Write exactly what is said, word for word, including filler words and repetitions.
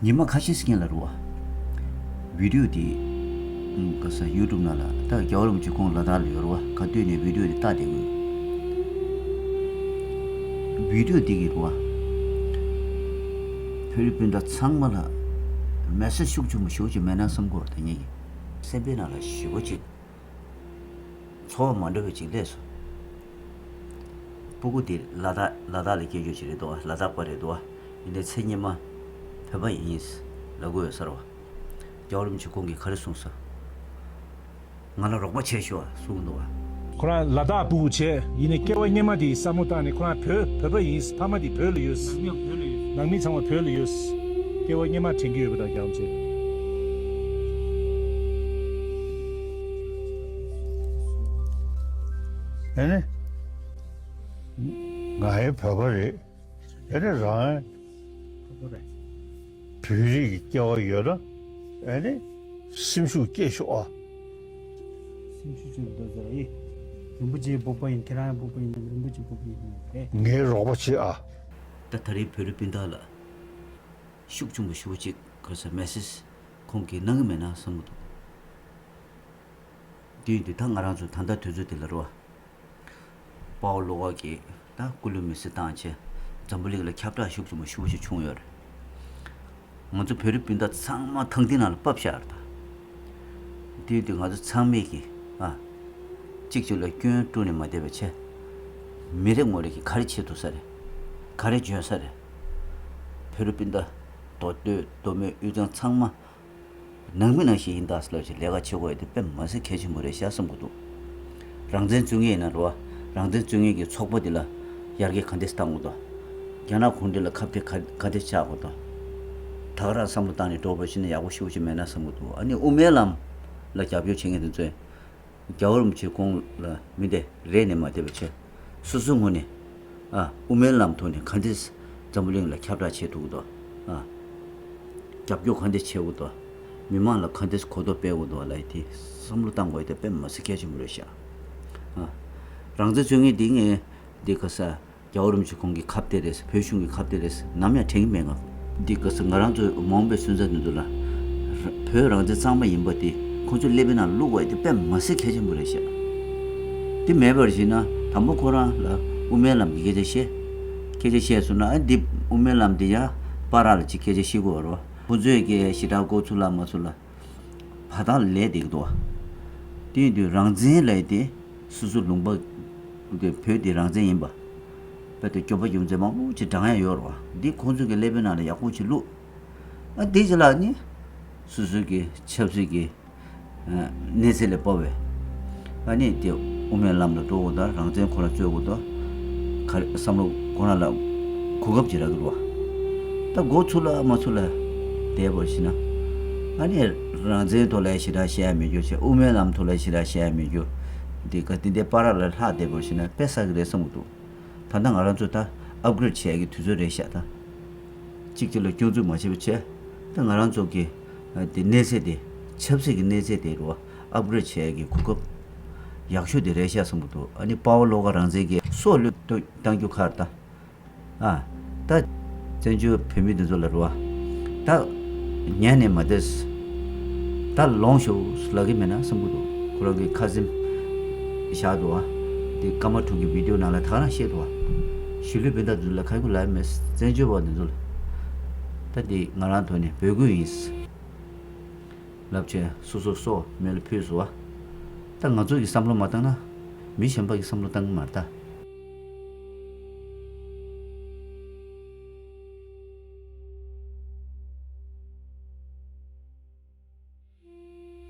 ཉི་མ་ཁ་ཤས་སྔོན་ལ་རེད་བ། བི་ཌིའོ་དེ། ཨུམ། ག་ས་ཡུ་ཊུབ་ནང་ལ་ད་རྒྱལ་བ་རིན་པོ་ཆེ་ཁོང་ལ་དྭགས་ལ་ཡོད་རེད་བ། ག་དུས་ནས་བི་ཌིའོ་དེ་ལྟ་བསྡད་ཡོད། བི་ཌིའོ་དེ་གིས་རེད་བ། བོད་རིགས་སྤུན་ཟླ་ཚང་མ་ལ་མེ་སེ་ཇི་ཤུགས་ཆེན་པོ་ཞེ་པོ་ཅིག་མེད་ན་བསམ་གྱི་ཡོད་རེད། ད་ངེད་ཀྱི་སེམས་པའི་ནང་ལ་ཞེ་པོ་ཅིག་ཚོར་བ་མ་འདྲ་བ་ཅིག་སླེབས་སོང་། སྤུ་གུ་དེ་ལ་དྭགས་ལ་དྭགས་ལ་སྐྱེས་རྒྱུ་ཅིག་རེད་འདུག་བ། ལ་དྭགས་པ་རེད་འདུག་བ། ཡིན་ནའི་མཚན་སྔོན་མ་བོད་པ་ཡིན་ལབ་གི་ཡོད་ས་རེད་བ། རྒྱལ་བ་རིན་པོ་ཆེ་ཁོང་གིས་ག་རེ་གསུངས་སོང་། ང་ལ་རོགས་པ་བྱེད་ཤོག་གསུངས་འདུག་བ། ཁོ་རང་ལ་དྭགས་སྤུ་གུ་བྱས། ཡིན་ནའི་སྐྱེ་བ་སྔོན་མ་དེ་བསམ་བློ་བཏང་ནས་ཁོ་རང་བོད་བོད་པ་ཡིན། ཕ་མ་དེ་བོད་ལ་ཡོད། ནང་མི་ཚང་མ་བོད་ལ་ཡོད། སྐྱེ་བ་སྔོན་མ་དྲན་གྱི་ཡོད་པ་དང་རྒྱག་བྱས། ཨ་ནི། ང་ཡང་བོད་པ་རེད། ཨ་ནི་རང་བོད་རིགས་ཀྱི་སྐྱེ་བ་ཡོད་ན། ཨ་ནི་སེམས་ཤུགས་སྐྱེད་ཤོག་ཨ། སེམས་ཤུགས་ཅིག་འདོད་ཟེར་ཡིན། རིན་པོ་ཆེའི་སྤོབས་པ་ཡིན། ཁྱེད་རང་སྤོབས་པ་ཡིན་ན་རིན་པོ་ཆེའི་སྤོབས་པ་ཡིན་ནོ་རེད། ངའི་རོགས་པ་བྱེད་ཨ། ད་ད་རེས་བོད་རིགས་སྤུན་ཟླ་ལ་ཤུགས་ཆེན་པོ་ཞེ་པོ་ཅིག་ག་ས་མེ་སེ་ཇི་ཁོང་གིས་གནང་གི་མེད་ན་བསམ་གི་འདུག་དུས་འདི་ད་ང་རང་ཚོ་ད་ལྟ་དུས་ཚོད་འདི་ལ་རེད་བ། དཔའ་བོ་བློ་དཀར་གྱིས་ད་སྐུ་ལུས་མེ་སྲེག་བཏང་བྱས་འཛམ་བུ་གླིང་ལ་ཁྱབ་བསྒྲགས་ཤུགས་ཆེན་པོ་ཞེ་པོ་ཅིག་བྱུང་ཡོད་རེད། ང་ཚོ་བོད་རིགས་སྤུན་ཟླ་ཚང་མ་ཐང་ཐིང་ནང་ལ་ཕབ་བཞག་རེད་ད། དེ་དུས་ང་ཚོ་ཚང་མས་ཀྱི་ཨ། གཅིག་གཅིག་ལ་སྐྱོན་དཀྲུགས་ནས་མ་བསྡད་པ་བྱས། མི་རེ་ངོ་རེ་གིས་ག་རེ་བྱེད་ཐུབ་ས་རེད། ག་རེ་འཇོན་ས་རེད། བོད་རིགས་སྤུན་ཟླ་མདོ་སྟོད་མདོ་སྨད་དབུས་གཙང་ཚང་མ་ནང་མི་ནང་བཞིན་ཡིན་ད་ཟེར་ལབ་བྱས་ལས་ཀ་བྱེད་དགོས་ཡ་དེ་དཔེ་མ་སྲིད་གལ་ཆེན་པོ་རེད་ཤག་བསམ་གྱི་འདུག་རང་བཙན་རྩོད་མཁན་ཡིན་ན་རེད་བ། རང་བཙན་རྩོད་མཁན་གྱི་ཚོགས་པ་འདི་ལ་ཡར་རྒྱས་ག་འདྲས་བཏང་དགོས་དང་། རྒྱ་ནག་གུང་ཁྲན་ལ་ཁ་གཏད་ག་ག་འདྲས་བཅག་དགོས་དང་། ད་ག་རང་བསམ་བློ་བཏང་ནས་འགྲོ་བ་ཞིག་ན་ཡག་པོ་ཞེ་པོ་ཅིག་མེད་ན་བསམ་གྱི་འདུག་ཨ་ནི་དབུ་མའི་ལམ་ལ་རྒྱབ་སྐྱོར་བྱེད་མཁན་དེ་ཚོས་རྒྱལ་བ་རིན་པོ་ཆེ་ཁོང་ལ་མི་དེ་རེ་ནས་མ་བསྡད་པ་བྱས། སོ་སོའི་ངོས་ནས་ཨ་དབུ་མའི་ལམ་ཐོག་ནས་ག་འདྲས་འཛམ་བུ་གླིང་ལ་ཁྱབ་བསྒྲགས་བྱེད་ཐུབ་ཀྱི་འདུག་ཨ། རྒྱབ་སྐྱོར་ག་འདྲས་བྱེད་དགོས་འདུག་མི་མང་ལ་ག་འདྲས་གོ་རྟོགས་སྤེལ་དགོས་འདུག་ལབ་ཡ་དེ་བསམ་བློ་བཏང་དགོས་ཡ་དེ་དཔེ་མ་སྲིད་གལ་ཆེན་པོ་རེད་ཤག་ཨ། རང་བཙན་རྩོད་མཁན་འདི་ངས་འདི་ག་ས་རྒྱལ་བ་རིན་པོ་ཆེ་ཁོང་གི་ཁ་གཏད་རེད། བོད་གཞུང་གི་ཁ་གཏད་རེད། ནམ་ཡང་དྲན་གྱི་མེད་ང་། འདི་ག་ས་ང་རང་ཚོའི་མ་འོངས་པའི་སོན་རྩ་འདི་ཚོ་ལ་བོད་རང་བཙན་གཙང་མ་ཡིན་པ་དེ་ཁོང་ཚོའི་ཀླད་པའི་ནང་བླུག་དགོས་ཡ་དེ་དཔེ་མ་སྲིད་གལ་ཆེན་པོ་རེད་ཤག་དེ་མེད་པར་བྱས་ན་དང་པོ་ཁོ་རང་ལ་དབུ་མའི་ལམ་གྱི་སྐད་ཆ་བཤད། སྐད་ཆ་བཤད་སོང་ན་ཨ་འདི་དབུ་མའི་ལམ་དེ་ཡང་བར་ལ་ཅིག་སྐད་ཆ་བཤད་དགོས་རོ། ཁོ་ཚོས་ཀྱི་ཞེ་དྲག་མགོ་ཚོས་ལ་མ་ཚོས་ལ། བར་ཐག་ལས་བསྡད་ཀྱི་འདུག་བ། དེ་ཡིན་དུས་རང་བཙན་ལབ་ཡ་དེ་སོ་སོ་ལུང་པ་དེ་བོད་དེ་རང་བཙན་ཡིན་པ། དཔེ་དེ་སྐྱོན་པ་རྒྱུ་མཚན་མང་པོ་ཅིག་བགྲང་ཡ་ཡོད་རེད་བ། འདི་ཁོང་ཚོ་གི་ཀླད་པའི་ནང་ལ་ཡག་པོ་ཅིག་བླུགས། ཨ་འདི་ཅི་ལ་ནི་སོ་སོ་གི་ཆབ་སྲིད་ཀྱི་གནས་ཚད་ལས་སྤོབས་པས། ཨ་ནི་དེ་དབུ་མའི་ལམ་ལ་འགྲོ་དགོས་དང་རང་བཙན་ཁོ་རང་རྩོད་དགོས་དང་། ག་རེ་བསམ་བློ་ཁོ་རང་ལ་གོ་སྐབས་ཅིག་རག་གི་རེད་བ། ད་མགོ་ཚོས་ལ་མ་ཚོས་ལ་བསྡད་པར་ཤི་ན། ཨ་ནི་རང་བཙན་ཐོག་ལ་ཞེ་དྲག་བཤད་ཡ་མེད་རྒྱུ་བྱས། དབུ་མའི་ལམ་ཐོག་ལ་ཞེ་དྲག་བཤད་ཡ་མེད་རྒྱུ། འདི་ག་འདི་འདྲའི་བར་ལ་ལྷག་བསྡད་པར་ཤི་ན་དཔེ་བསགས་ཀྱི་རེད་བསམ་གྱི་འདུག་ད་ལྟ་ང་རང་ཚོ་ད་ཨབ་གྷི་རེ་ཌི་བྱེད་ཡ་གི་དུས་ཚོད་རེད་ཤག་ད་གཅིག་གཅིག་ལ་སྐྱོན་འཛུགས་མ་བྱེད་པ་བྱས། ད་ང་རང་ཚོ་གི་དེ་གནས་ཚད་དེ་ཆབ་སྲིད་ཀྱི་གནས་ཚད་དེ་རུ་ཨབ་གྷི་རེ་ཌི་བྱེད་ཡ་གི་གོ་སྐབས་ཡག་ཤོས་དེ་རེད་ཤག་བསམ་གྱི་འདུག་ཨ་ནི་དཔའ་བོ་བློ་དགའ་རང་བཙན་གྱི་སྲོག་བློས་བཏང་རྒྱུ་ཁར་ད། ཨ། ད། བཙན་བྱོལ་བོད་མི་འདི་ཚོ་ལ་རུ་བ། ད། ཉན་ནས་མ་བསྡད། ད་ལོངས་ཤོག་ལབ་ཀྱི་མེད་ན་བསམ་གྱི་འདུག་ཁོ་རང་གི་ཁ་སེམས་བཞག་འདུག་བ། དེ་ཀརྨ་གྲུབ་ཀྱི་བི་ཌིའོ་ནང་ལ་ད་ག་རང་བཤད་འདུག་བ། གཞིས་ལུས་སྤུན་ཟླ་འདི་ཚོ་ལ་ཁ་ཁུ་ལབ་མེད། བཙན་བྱོལ་བ་འདི་ཚོ་ལ། ད་དེ་ང་རང་ཐོག་ནས་འབོད་སྐུལ་ཡིན། ལབ་བྱས་སོ་སོ་སྲོག་མེ་ལ་ཕུལ་སོང་བ། ད་ང་ཚོ་གི་བསམ་བློ་མ་བཏང་ན། མི་གཞན་པ་གི་བསམ་བློ་བཏང་གི་མ་རེད་ད།